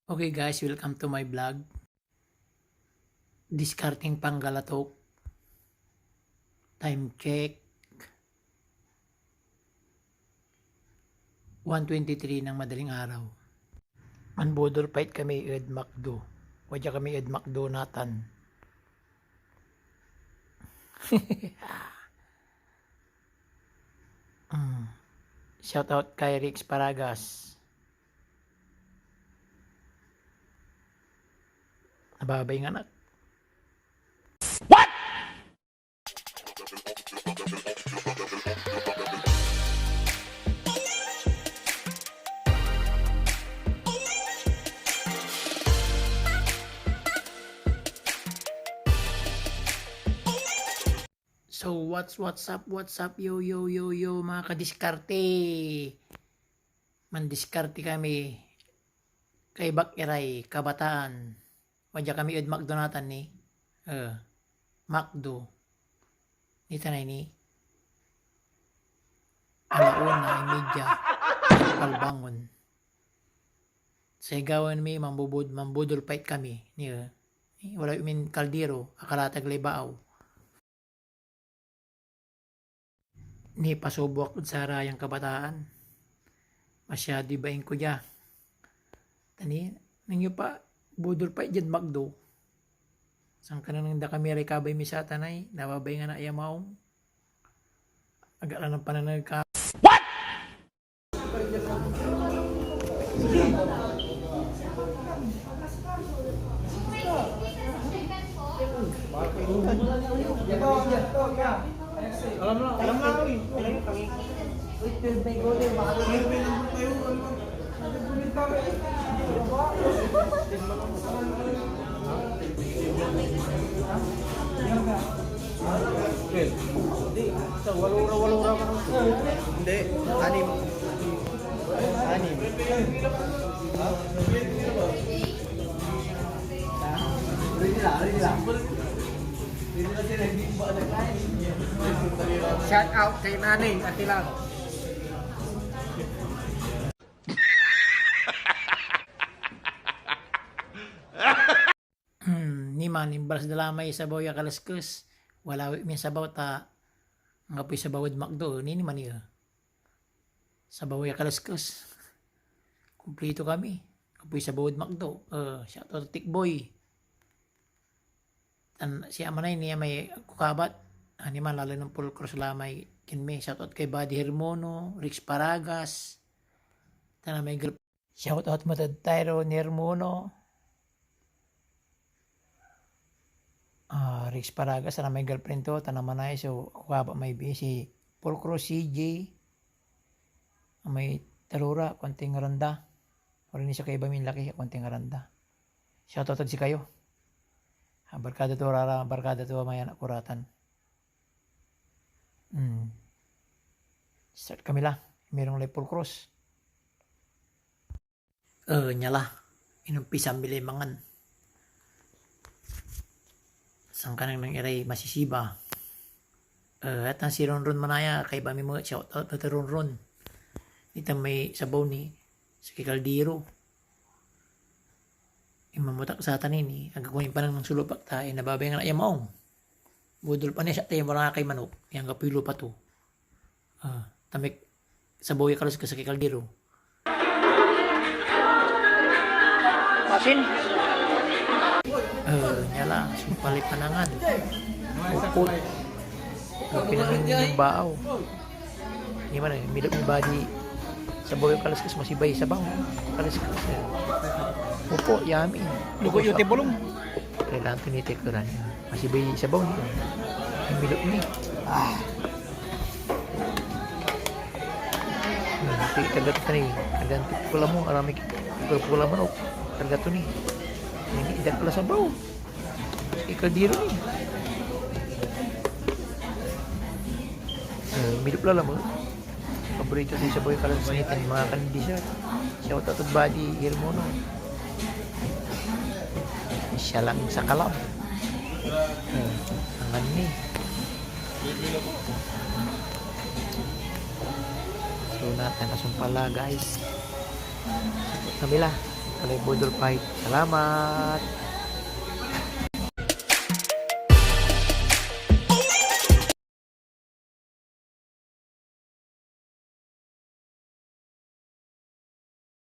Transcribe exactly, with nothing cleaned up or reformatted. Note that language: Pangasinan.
Okay guys, welcome to my vlog. Diskarteng panggalatok. Time check, one twenty-three ng madaling araw. Manbudol fight kami ed McDo. Wadya kami ed McDo natan. Mm. Shout out kay Rix Paragas. Nababay nga anak. So, what's, what's up, what's up, yo, yo, yo, yo, mga kadiskarte? Mandiskarte kami. Kaibak iray kabataan. Wadya kami ed McDo natan ni. Eh, McDo. Nitan ay ni. Alauna, imedya. Palbangon. Say gawaen mi, mambubud-, mambudol fight kami. Ni, eh, wala min kaldero, akalatag lay baaw. Nipasubo ak ed sarayan kabataan. Masyadoy baing ko dia. Ta ni, nen yo pa, budol fight diad McDo. Sankanengneng da kami ray kabay mi satan ay, nababay nga na ya maong. Agak la nen pananeg ka. Alam na, alam na, eh. Twelve. Hindi. Sa walo ra, walo ra ka. Hindi. Anim. Anim. Ha? Ready lang, ready lang. Ready lang sila, hindi ba nagkain? Shout out kay Nanay Atilan. Hmm, ni man, imbalas da la may sabaw ya kaliskes. Wala min sabaw ta anggapoy sabaw ed McDo, ni, ni man ya. Sabaw ya kaliskes. Kumplito kami. Anggapoy sabaw ed McDo. Eh, shout out to Tikboy. Tan si Amanay ni amay kukabat. Ani man, lalo nen Paul Cruz la may kinmi. Shout out kay Buddy Hermono, Rix Paragas. Tan amay girl-, shout out mo tad Tyro Hermono. Ah, Rix Paragas, tan amay girlfriend to, tan Amanay, so, kukabat may bi, si Paul Cruz, C J. Amay talora, kuanting randa. Ora ni so kaiba min laki, kuanting randa. Shout out ed sikayo. Ah, barkada to, rara, barkada to, may anak ko ratan. Hmm. Start kami la. Mirong lay Paul Cruz. Eh, nia la. Inumpisan mi lay mangan. Sankanengneng iray masisiba. Eh, atan si Ronron manaya, kaiba mi met, shout out to Ronron. Nitan may sabaw ni, sakey kaldero. Inmamotak satan ini, agko ni panang nang sulupak ta, inababay nga ya maong. Budol pa ni siya tayo, wala nga kay manok, yang kapoy lupa to. Ah, tamik, sabaw ya kalos ka sakey kaldero. Masin. Eh, nia la, sumpal lay panangan. Upot. Ang pinangan yung baaw. Ni man eh, midap ni Buddy. Sabaw ya kaliskes, masibay sabaw. Kaliskes, eh. Upo, yummy. Luko yung tibulong. Kailangan tinitikuran niya. Masibay sabaw niya. Ang midap ni. Ah. Hmm, ito yung karga to ni. Karga to pula mo, alam mo, pula mo, no? Karga to ni. Hindi, hindi pala sabaw. Ikaldiro ni. Eh, midap la lamet. Paborito to yung sabaw ya kaliskes nitan, mga kan-dessert. Shout out to Buddy Hermono. Siya lang sa kalam. Eh, angan ni. So, natan, kasumpal la, guys. Kami la. walay boodle fight. Salamat!